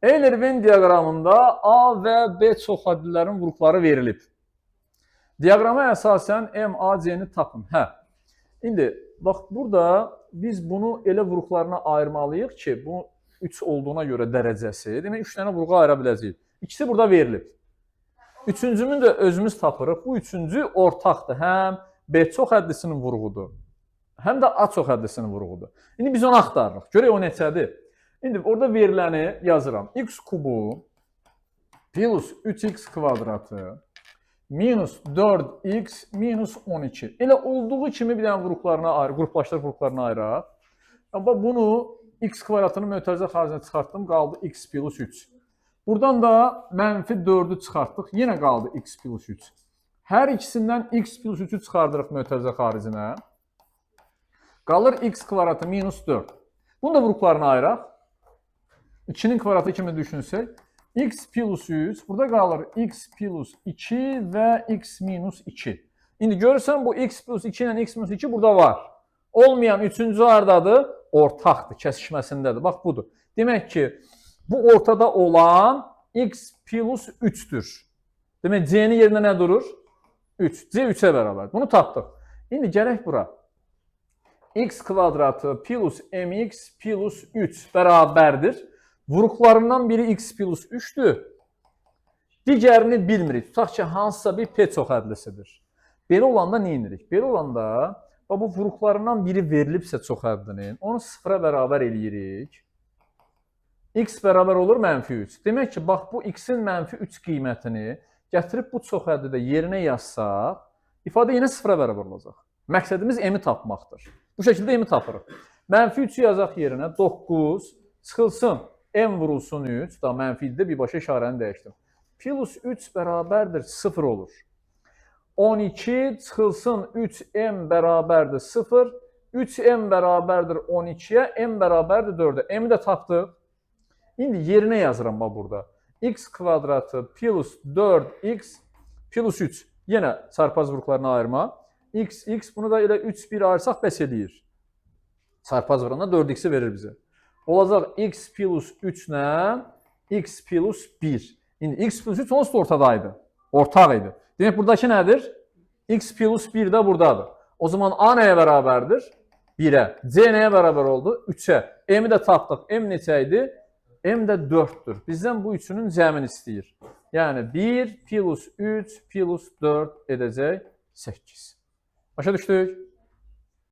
Euler-Venn diaqramında A və B çoxhəddilərin vuruqları verilib. Diaqrama əsasən MAC-ni tapın. Hə. İndi bax burada biz bunu elə vuruqlarına ayırmalıyıq ki, bu 3 olduğuna görə dərəcəsi, demək 3 dənə vuruğa ayıra biləcəyik. İkisi burada verilib. Üçüncünü də özümüz tapırıq. Bu üçüncü ortaqdır. Həm B çox həddisinin vuruğudur, həm də A çox həddisinin vuruğudur. İndi biz onu axtarırıq. Görək o neçədir? İndi orada veriləni yazıram. X kubu plus 3x kvadratı minus 4x minus 12. Elə olduğu kimi bir dənə vuruqlarına ayır, qruplaşdırıb vuruqlarına ayıraq. Amma bunu x kvadratını mötərizə xaricinə çıxartdım, qaldı x plus 3. Buradan da mənfi 4-ü çıxartdıq, yenə qaldı x plus 3. Hər ikisindən x plus 3-ü çıxardırıq mötərizə xaricinə. Qalır x kvadratı minus 4. Bunu da vuruqlarına ayıraq. 2-nin kvadratı kimi düşünsək, x plus 3, burada qalır x plus 2 və x minus 2. İndi görürsən bu x plus 2 ilə x minus 2 burada var. Olmayan üçüncü hardadır? Ortaqdır, kəsişməsindədir. Bax budur. Demək ki, bu ortada olan x plus 3-dür. Demək c-nin yerində nə durur? 3. C 3-ə bərabər. Bunu tapdıq. İndi gələk bura. X kvadratı plus mx plus 3 bərabərdir. Vuruqlarından biri x plus 3-dür. Digərini bilmirik. Tutaq ki, hansısa bir P çoxhəddlisidir. Belə olanda nə edirik? Belə olanda bax, bu vuruqlarından biri verilibsə çoxhəddinin, onu sıfıra bərabər eləyirik. X bərabər olur mənfi 3. Demək ki, bax bu x-in mənfi 3 qiymətini gətirib bu çoxhəddidə yerinə yazsaq, ifadə yenə sıfıra bərabər olacaq. Məqsədimiz m-i tapmaqdır. Bu şəkildə m-i tapırıq. Mənfi 3-ü yazaq yerinə 9 çıxılsın m vurulsun 3, daha mənfi idi də birbaşa işarəni dəyişdim. Plus 3 bərabərdir 0 olur. 12 çıxılsın 3m bərabərdir 0. 3m bərabərdir 12-yə, m bərabərdir 4-ə. M-i də tapdıq. İndi yerinə yazıram bax burada. X kvadratı plus 4x plus 3. Yenə çarpaz vuruqlarına ayırma. X, x bunu da elə 3, 1 ayırsaq bəs eləyir. Çarpaz vuranda 4x-i verir bizə. Olacaq x plus 3 ilə x plus 1. İndi x plus 3 onsuz da ortadaydı. Ortaq idi. Demək buradakı nədir? X plus 1 də buradadır. O zaman A nəyə bərabərdir? 1-ə. C nəyə bərabər oldu? 3-ə. M-i də tapdıq. M neçə idi? M də 4-dür. Bizdən bu üçünün cəmini istəyir. Yəni 1 plus 3 plus 4 edəcək 8. Başa düşdük?